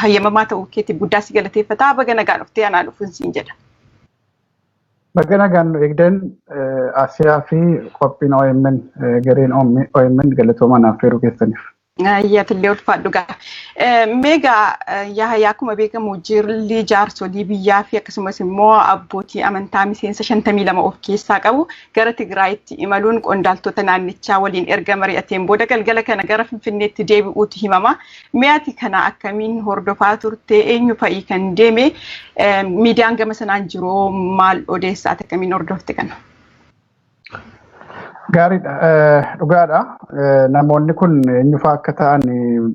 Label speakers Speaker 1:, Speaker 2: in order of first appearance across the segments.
Speaker 1: Hayyamamaa ta'uu keetiif guddaa si galateeffataa, baga nagaan dhuftee, anaa dhufuun siin jedha.
Speaker 2: Baga nagaan nu eegdan Asiyaa fi qophiin OMN, gareen OMN, galatooma naaf feeruu keessaniif.
Speaker 1: Ayyatillee ulfaadhu gaa. Meegaa Yahayaa, akkuma beekamu jilli jaarsolii biyyaa fi akkasumas immoo abbootii amantaa miseensa 52 of keessaa qabu gara Tigraayitti imaluun qondaaltota naannichaa waliin erga mari'ateen booda galgala kana gara Finfinneetti deebi'uutu himama. Mee ati kana akkamiin hordofaa turte? Eenyu fa'i kan deeme? Miidiyaan gama sanaan jiru maal odeessaa? Ati akkamiin hordofte kana?
Speaker 2: Gaariidha. Dhugaadha. Namoonni kun eenyufaa akka ta'an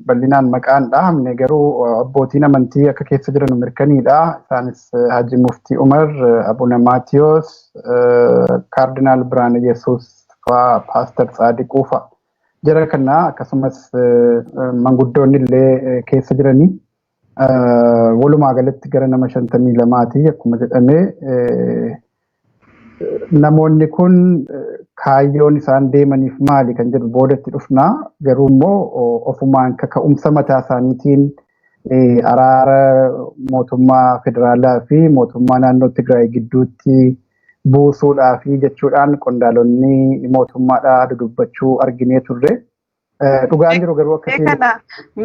Speaker 2: bal'inaan maqaan dhahamne, garuu abbootiin amantii akka keessa jiran mirkaniidha. Isaanis Haji Muftii Umar, Abuna Maatiyoos, Kaardinaal Birhaane Yesuus fa'aa, Paastar Tsaadiquu fa'a. Jara kana akkasumas manguddoonni illee keessa jiranii. Walumaa galatti gara nama 52ti akkuma jedhame. Namoonni kun kaayyoon isaan deemaniif maali kan jedhu boodatti dhufnaa, garuu immoo ofumaan kaka'umsa mataa isaaniitiin araara mootummaa federaalaa fi mootummaa naannoo Tigraay gidduutti buusuudhaa fi jechuudhaan qondaalonni mootummaadhaa dudubbachuu arginee turre. Dhugaan jiru garuu akkasiin.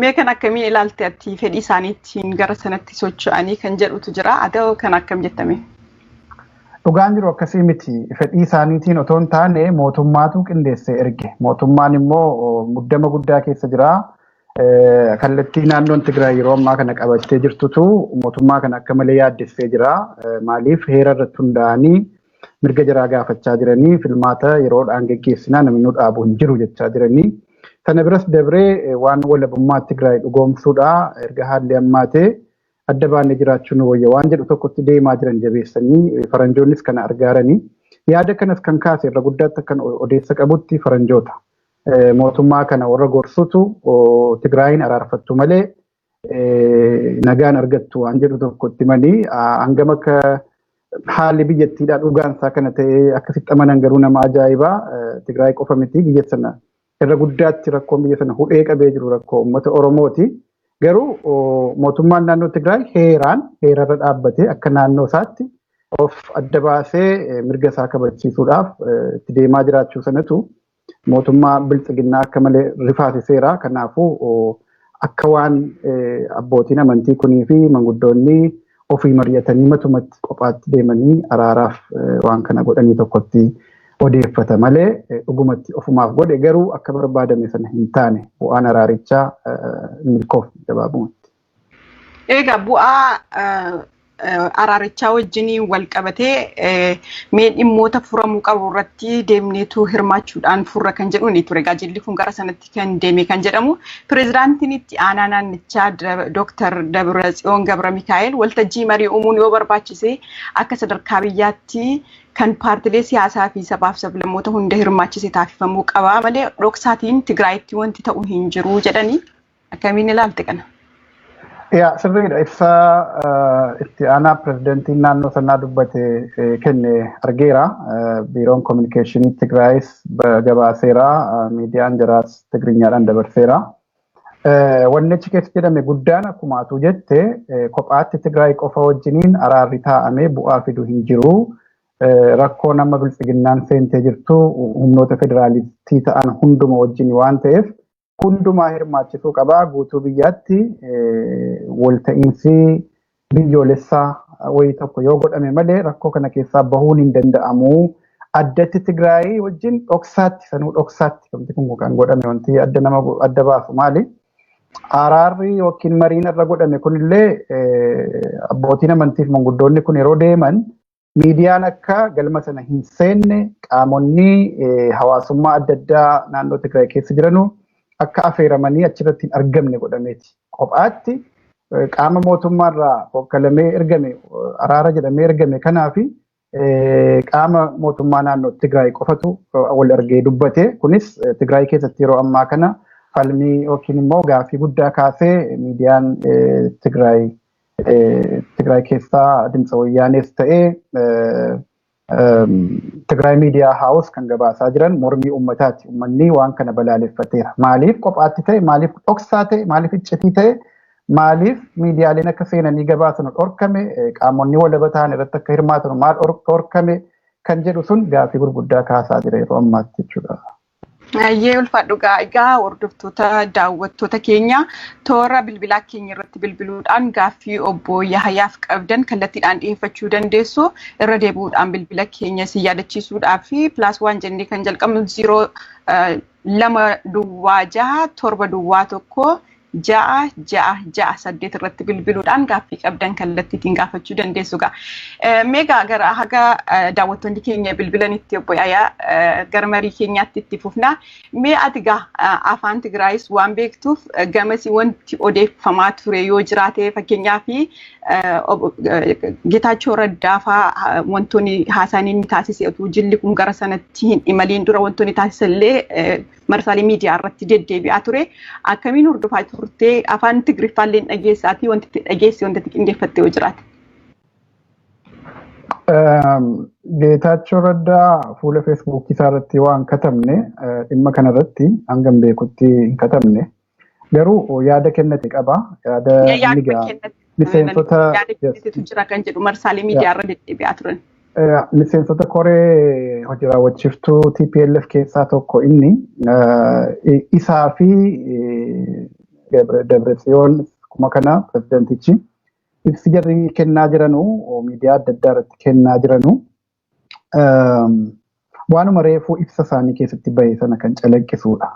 Speaker 1: Mee kan akkamiin ilaalte ati? Fedhii isaaniitiin gara sanatti socho'anii kan jedhutu jira. Haa ta'u, kan akkam jettame?
Speaker 2: Dhugaan jiru akkasii miti. Fedhii isaaniitiin otoo hin taane mootummaatu qindeessee erge. Mootummaan immoo muddama guddaa keessa jira. Kallattii naannoon Tigraay yeroo ammaa kana qabattee jirtutu mootummaa kana akka malee yaaddessee jira. Maaliif heera irratti hundaa'anii mirga jaraa gaafachaa jiranii, filmaata yeroodhaan geggeessinaa, namni nu dhaabu hin jiru jechaa jiranii. Sana biras dabree waan walabummaa Tigraay dhugoomsuudha, erga haalli ammaatee adda baanee jiraachuu nu wayya waan jedhu tokkotti deemaa jiran jabeessanii, faranjoonnis kana argaaranii. Yaada kanas kan kaase irra guddaatti akkan odeessa qabutti faranjoota. Mootummaa kana warra gorsutu Tigraayin araarfattu malee nagaan argattu waan jedhu tokkotti manii, hangam akka haalli biyyattiidhaa dhugaan isaa kana ta'ee akkasitti amanan garuu nama ajaa'ibaa. Tigraay qofa miti, biyya sana irra guddaatti rakkoon biyya sana hudhee qabee jiru rakkoo uummata Oromooti. Garuu mootummaan naannoo Tigraay heeraan heerarra dhaabbatee akka naannoo isaatti of adda baasee mirga isaa kabachiisuudhaaf itti deemaa jiraachuu sanatu mootummaa biltsiginnaa akka malee rifaasiseera. Kanaafuu akka waan abbootiin amantii kunii fi manguddoonni ofii mari'atanii matumatti kophaatti deemanii araaraaf waan kana godhanii tokkotti odeeffata malee dhugumatti ofumaaf godhe garuu akka barbaadame sana hin taane, bu'aan araarichaa milkoofne gabaabumatti.
Speaker 1: Egaa bu'aa araarichaa wajjin wal qabatee mee dhimmoota furamuu qabu irratti deemneetu hirmaachuudhaan furra kan jedhu ni ture. Jilli kun gara sanatti kan deeme kan jedhamu, pireezidaantiin itti aanaa naannichaa Dooktar Dabratsiyoon Gabra Mikaa'el waltajjii marii uumuun yoo barbaachise akka sadarkaa biyyaatti kan paartilee siyaasaa fi sabaaf sablammoota hunda hirmaachise taasifamuu qaba malee dhoksaatiin Tigraayitti wanti ta'u hin jiru jedhanii, akkamiin ilaalte kana?
Speaker 2: Yaa, sirriidha. Ibsa itti aanaa pirezidantiin naannoo sanaa dubbate kenne argeera. Biiroon Kominikeeshinii Tigraayis gabaaseera. Miidiyaan jaraas Tigrinyaadhaan dabarseera. Wanni achi keessa jedhame guddaan akkuma atuu jette kophaatti Tigraay qofa wajjiniin araarri taa'amee bu'aa fidu hin jiru. Rakkoo nama biltsiginnaan seentee jirtu humnoota federaalistii ta'an hunduma wajjin waan ta'eef hundumaa hirmaachisuu qabaa. Guutuu biyyaatti walta'iinsi biyyoolessaa wayii tokko yoo godhame malee rakkoo kana keessaa bahuun hin danda'amu. Addatti Tigraay wajjin dhoksaatti, sanuu dhoksaatti wanti kun kan godhame, wanti adda nama adda baasu maali? Araarri yookiin mariin irra godhame kunillee abbootiin amantii fi manguddoonni kun yeroo deeman miidiyaan akka galma sana hin seenne, qaamonni hawaasummaa adda addaa naannoo Tigraay keessa jiranu akka affeeramanii achirratti hin argamne godhameeti. Kophaatti qaama mootummaarraa hokkalamee ergame, araara jedhamee ergame kanaafi qaama mootummaa naannoo Tigraay qofatu wal argee dubbate. Kunis Tigraay keessatti yeroo ammaa kana falmii yookiin immoo gaaffii guddaa kaasee, miidiyaan Tigraay Tigraay keessaa Dimtsa Wayyaanees ta'ee Tigraay Miidiyaa Haawus kan gabaasaa jiran mormii uummataati. Uummanni waan kana balaaleffateera. Maaliif kophaatti ta'e? Maaliif dhoksaa ta'e? Maaliif iccitii ta'e? Maaliif miidiyaaleen akka seenanii gabaasan dhorkame, qaamonni walaba ta'an irratti akka hirmaatan maal dhorkame kan jedhu sun gaaffii gurguddaa kaasaa jira yeroo ammaatti jechuudha.
Speaker 1: Ayyee, ulfaadhu. Egaa hordoftoota, daawwattoota keenya, toora bilbilaa keenya irratti bilbiluudhaan gaaffii obbo Yahayaaf qabdan kallattiidhaan dhiyeeffachuu dandeessu. Irra deebi'uudhaan bilbila keenya si yaadachiisuudhaa fi +1 jennee kan jalqabnu 0206 701 6668 irratti bilbiluudhaan gaaffii qabdan kallattiitiin gaafachuu dandeessu. Meegaa gara haga daawwattoonni keenya bilbilanitti, obbo Yahayaa, gara marii keenyaatti itti fufna. Mee ati gaa afaan Tigraayis waan beektuuf, gamasii wanti odeeffamaa ture yoo jiraate, fakkeenyaaf Geetaachoo Raddaa fa'aa wantoonni haasaan inni taasise utuu jilli kun gara sanatti hin imaliin dura wantoonni taasisan illee marsaalee miidiyaa irratti deddeebi'aa ture. Akkamiin hordofaa turtee? Afaan Tigriffaallee dhageessaatii wanti itti dhageesse, wanti itti qindeeffatte yoo jiraate?
Speaker 2: Geetaachoo Raddaa fuula Feesbuukii isaa irratti waan katabne dhimma kanarratti hangam beekutti hin katabne. Garuu yaada kennate qaba. Yaada
Speaker 1: inni miseensota yaada kennatetu jira kan jedhu marsaalee miidiyaa irra deddeebi'aa turan.
Speaker 2: Miseensota koree hojii raawwachiiftuu TPLF keessaa tokko inni isaa fi Dabretsiyoon akkuma kana pirezidantichi ibsi jarri kennaa jiranu, miidiyaa adda addaa irratti kennaa jiranu, waanuma reefuu ibsa isaanii keessatti bahe sana kan calaqqisuudha.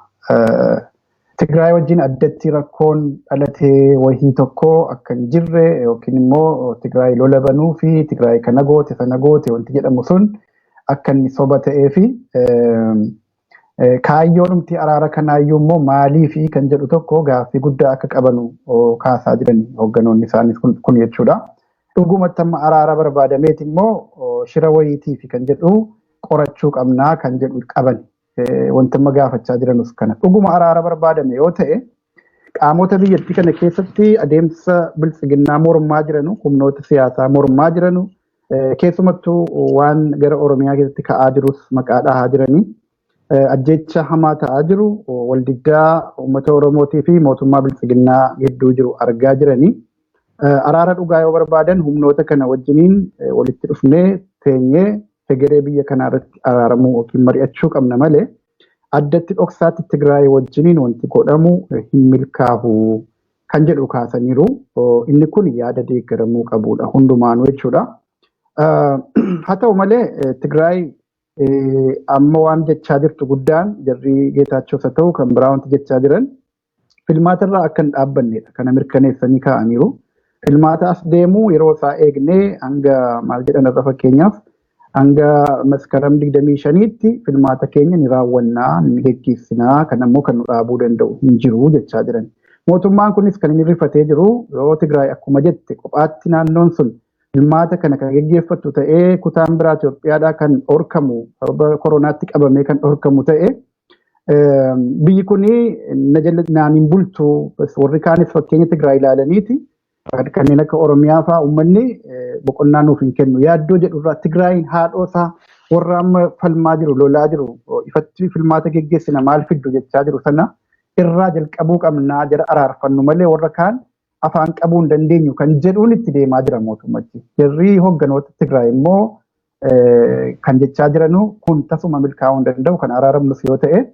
Speaker 2: Tigraay wajjin addatti rakkoon dhalatee wahii tokko akka hin jirre yookiin immoo Tigraay lola banuu fi Tigraay kana goote sana goote wanti jedhamu sun akka inni soba ta'ee fi kaayyoon araara kanaayyuu immoo maalii fi kan jedhu tokko gaaffii guddaa akka qabanu kaasaa jiran hoogganoonni isaanii kun jechuudha. Dhugumatti amma araara barbaadameeti immoo shira wayiitii fi kan jedhu qorachuu qabnaa kan jedhu qaban. Wanti amma gaafachaa jiranus kana. Dhuguma araara barbaadame yoo ta'e, qaamota biyyattii kana keessatti adeemsa biltsiginnaa mormaa jiranu, humnoota siyaasaa mormaa jiranu, keessumattuu waan gara Oromiyaa keessatti ka'aa jirus maqaa dhahaa jiranii, ajjecha hamaa ta'aa jiru, waldiddaa uummata Oromootii fi mootummaa biltsiginnaa gidduu jiru argaa jiranii. Araara dhugaa yoo barbaadan, humnoota kana wajjiniin walitti dhufnee teenyee hegeree biyya kanaa irratti araaramuu yookiin mari'achuu qabna malee addatti dhoksaatti Tigraay wajjiniin wanti godhamu hin milkaahu kan jedhu kaasaniiru. Inni kun yaada deeggaramuu qabudha hundumaanuu jechuudha. Haa ta'u malee, Tigraay amma waan jechaa jirtu guddaan, jarri Geetaachoos haa ta'u kan biraa, wanti jechaa jiran filmaata irraa akka hin dhaabbannedha. Kana mirkaneessanii kaa'aniiru. Filmaata as deemu yeroo isaa eegnee hanga maal jedhan irra, fakkeenyaaf hanga Maskaram 25tti filmaata keenya ni raawwannaa, ni geggeessinaa, kan ammoo kan nu dhaabuu danda'u hin jiru jechaa jiran. Mootummaan kunis kan inni rifatee jiru, yoo Tigraay akkuma jette kophaatti naannoon sun filmaata kana kan geggeeffattu ta'ee, kutaan biraa Itoophiyaadhaa kan dhorkamu, sababa koronaatti qabamee kan dhorkamu ta'e, biyyi kuni naan hin bultu. Warri kaanis fakkeenya Tigraay ilaalaniiti kanneen akka Oromiyaa fa'aa uummanni boqonnaa nuuf hin kennu yaaddoo jedhurraa, Tigraayin haadhoo isaa warra amma falmaa jiru, lolaa jiru, ifatti filmaata geggeessina maal fiddu jechaa jiru sana irraa jalqabuu qabnaa, jara araarfannu malee warra kaan afaan qabuu hin dandeenyu kan jedhuun itti deemaa jira mootummachi. Jarri hoogganoota Tigraay immoo kan jechaa jiranu kun tasuma milkaa'uu hin danda'u, kan araaramnus yoo ta'e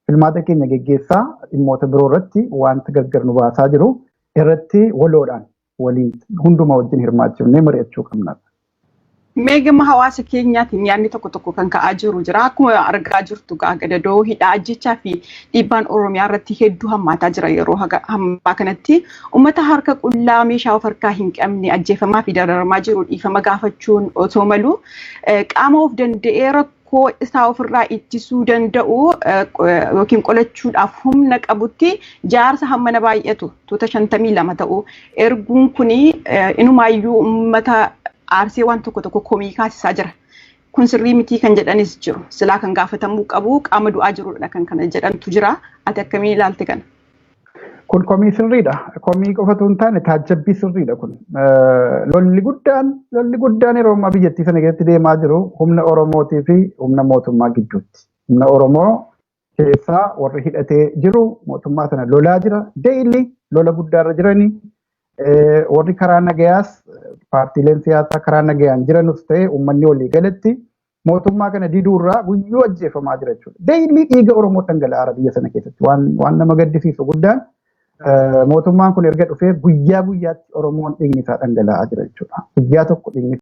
Speaker 2: filmaata keenya geggeessaa, dhimmoota biroo irratti wanta gargar nu baasaa jiru irratti waloodhaan waliin hunduma wajjin hirmaachifnee mari'achuu qabna.
Speaker 1: Mee gama hawaasa keenyaatiin yaadni tokko tokko kan ka'aa jiru jira. Akkuma argaa jirtu gadadoo, hidhaa, ajjechaa fi dhiibbaan Oromiyaa irratti hedduu hammaataa jira yeroo ammaa kanatti. Uummata harka qullaa meeshaa of harkaa hin qabne ajjeefamaa fi dararamaa jiru dhiifama gaafachuun otoo malu, qaama of danda'ee rakkoo isaa ofirraa ittisuu danda'u yookiin qolachuudhaaf humna qabutti jaarsa hammana baay'atu tuuta 52 ta'u erguun kuni inumaayyuu uummata aarsee waan tokko tokko komii kaasisaa jira. Kun sirrii mitii kan jedhanis jiru. Silaa kan gaafatamuu qabu qaama du'aa jirudha kan kana jedhantu jira. Ati akkamiin ilaalte kana?
Speaker 2: Kun komii sirriidha. Komii qofatu hin taane, taajjabbii sirriidha kun. Lolli guddaan yeroo ammaa biyyattii sana keessatti deemaa jiru humna Oromootii fi humna mootummaa gidduutti. Humna Oromoo keessaa warri hidhatee jiru mootummaa sana lolaa jira. Daily lola guddaarra jiranii. Warri karaa nagayaas, paartiileen siyaasaa karaa nagayaan jiranus ta'e uummanni walii galatti mootummaa kana diduurraa guyyuu ajjeefamaa jira jechuudha. Daily dhiiga Oromoo dhangala'aa biyya sana keessatti. Waan nama gaddisiisu guddaan, mootummaan kun erga dhufee guyyaa guyyaatti Oromoon dhiigni isaa dhangala'aa jira jechuudha. Guyyaa tokko dhiigni